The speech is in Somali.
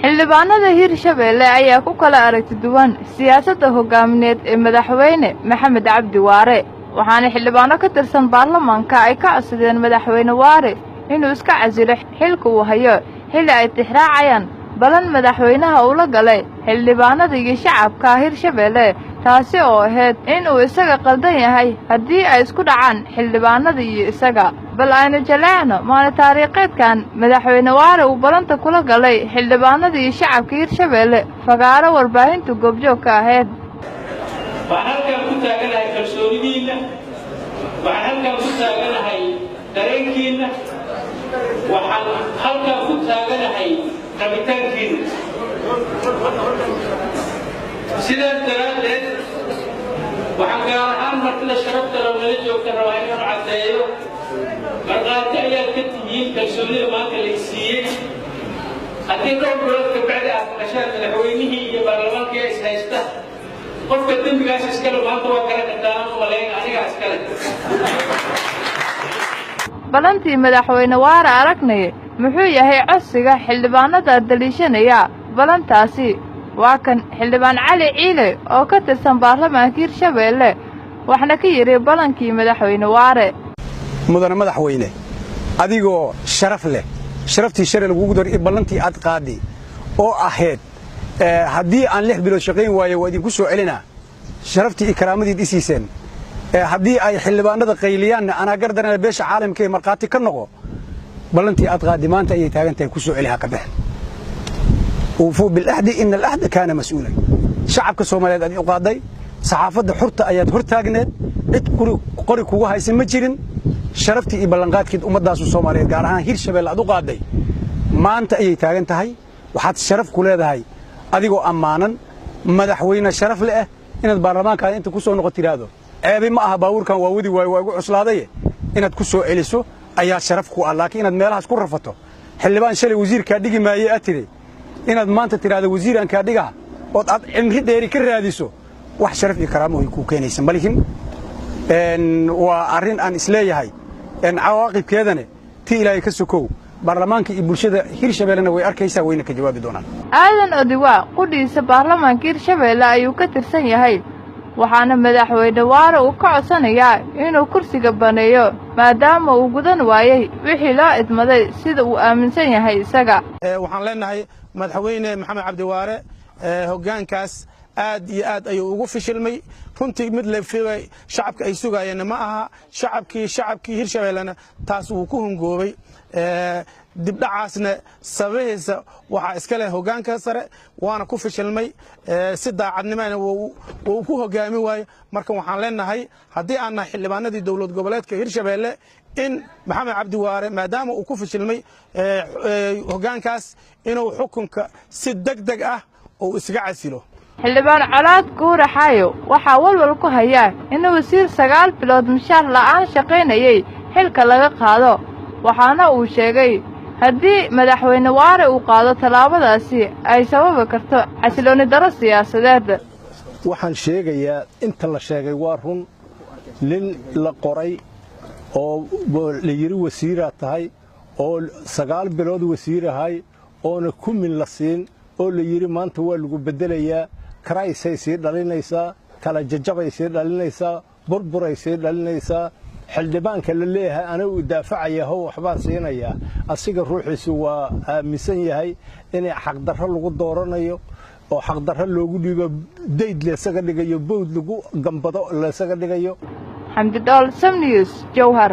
Xildhibaanada Hirshabeelle ayaa ku kala aragti duwan siyaasadda hoggaamineed ee Madaxweyne Maxamed Cabdi Waare, waxaana xildhibaano ka tirsan baarlamaanka ay ka codsadeen Madaxweyne Waare inuu iska casilo xilka uu hayo, xilli ay tixraacayaan balan madaxweynaha uu la galay xildhibaanada iyo shacabka Hirshabeelle, taasi oo ahayd in uu isaga qaldan yahay haddii ay isku dhacaan xildhibaanada iyo isaga. Bal aynu jaleecno maalin taariikheedkan Madaxweyne Waare uu ballanta kula galay xildhibaanada iyo shacabka Hirshabeelle fagaaro warbaahintu goobjoog ka ahayd. Waxaan halkaan ku taaganahay kalsoonidiinna, waxaan halkaan ku taaganahay dareenkiinna, waxaan halkaan ku taaganahay rabitaankiinna. Sidaas daraaddeed, waxaan gaar ahaan martida sharafta leh nala joogta rabaa inaan caddeeyo: markhaati ayaad ka tihiin kalsoonida maanta la siiyey. Haddii dhowr bilood ka bacdi aad maqashaan madaxweynihii iyo baarlamaankii is haysta, qofka dembigaas iskale maanta waa kala kartaan u malayn anigaa iskale. Balantii Madaxweyne Waare aragnay, muxuu yahay codsiga xildhibaanada daliishanaya balantaasi? Waa kan Xildhibaan Cali Ciile oo ka tirsan baarlamaanka Hirshabeelle, waxna ka yidhi balankii Madaxweyne Waare. Mudane madaxweyne, adigoo sharaf leh, sharaftii shalay lagugu dar iyo ballantii aad qaadday oo ahayd haddii aan 6 bilood shaqayn waayo waa idinku soo celinaa, sharaftii iyo karaamadiid i siiseen. Haddii ay xildhibaanada qayliyaanna anaa gardarana, beesha caalamka ee markhaati ka noqo. Ballantii aad qaaddi maanta ayay taagan tahay, ku soo celi, ha ka bixin. أوفوا بالعهد إن العهد كان مسؤولا. Shacabka Soomaaliyeed aad u qaaday, saxaafadda xurta ayaad hor taagneed, cid qori kugu haysan ma jirin. Sharaftii iyo ballanqaadkeed ummaddaasu Soomaaliyeed, gaar ahaan Hirshabelle, aad u qaaday maanta ayay taagan tahay. Waxaad sharaf ku leedahay adigoo ammaanan, madaxweyne sharaf le ah, inaad baarlamaankaada inta ku soo noqon tidhaahdo: "Ceebi ma aha, baabuurkan waa wadi waayo, waa igu cuslaadaye," inaad ku soo celiso ayaa sharaf ku ah. Laakiin inaad meelahaas ku rafato, xildhibaan shalay wasiirkaa dhigi maaye aad tidhi, inaad maanta tidhaahdo wasiiraan kaa dhigaa ood aad cimri dheeri ka raadiso, wax sharaf iyo karaamo ay kuu keenaysa malihin. Waa arrin aan isleeyahay cawaaqibkeedane tii Ilaahay ka sokow, baarlamaanka iyo bulshada Hirshabeellena way arkaysaa, wayna ka jawaabi doonaan. Aadan Odiwaa qudhiisa baarlamaanka Hirshabeelle ayuu ka tirsan yahay, waxaana Madaxweyne Waare uu ka codsanayaa inuu kursiga baneeyo, maadaama uu gudan waayey wixii loo idmaday, sida uu aaminsan yahay isaga. Waxaan leenahay Madaxweyne Maxamed Cabdiwaare hoggaankaas aad iyo aad ayuu ugu fishilmay runtii. Mid la filay shacabka ay sugaayeenna ma aha. Shacabkii Hirshabeellena taas wuu ku hungoobay. Dibdhacaasna sababihiisa waxaa iska leh hoggaanka sare, waana ku fishilmay, si daacadnimana wuu ku hogaami waayo. Marka waxaan leenahay, haddii aan nahay xildhibaanadii dowlad goboleedka Hirshabeelle, in Maxamed Cabdiwaare, maadaama uu ku fishilmay hoggaankaas, inuu xukunka si deg deg ah uu isaga casilo. Xildhibaan Colaad Guuraxaayo waxaa walwal ku hayaa in wasiir 9 bilood mishaar la'aan shaqaynayay xilka laga qaado, waxaana uu sheegay haddii Madaxweyne Waare uu qaado tallaabadaasi ay sababi karto xasiloonni darro siyaasadeed. Waxaan sheegayaa, inta la sheegay waa run. Nin la qoray oo la yidhi wasiiraad tahay, oo 9 bilood wasiir ahay, oona kumin la siin, oo la yidhi maanta waa lagu beddelayaa, karaysay sii dhalinaysaa, kala jajabay sii dhalinaysaa, burburay sii dhalinaysaa. Xildhibaanka la leeyahay anigu daafacaya how waxbaan siinayaa, asiga ruuxiisu waa aaminsan yahay inay xaqdarro lagu dooranayo oo xaqdarro loogu dhiibo, dayd laysaga dhigayo, bowd lagu gambado laysaga dhigayo. Xamdi Dhool, Som News, Jowhar.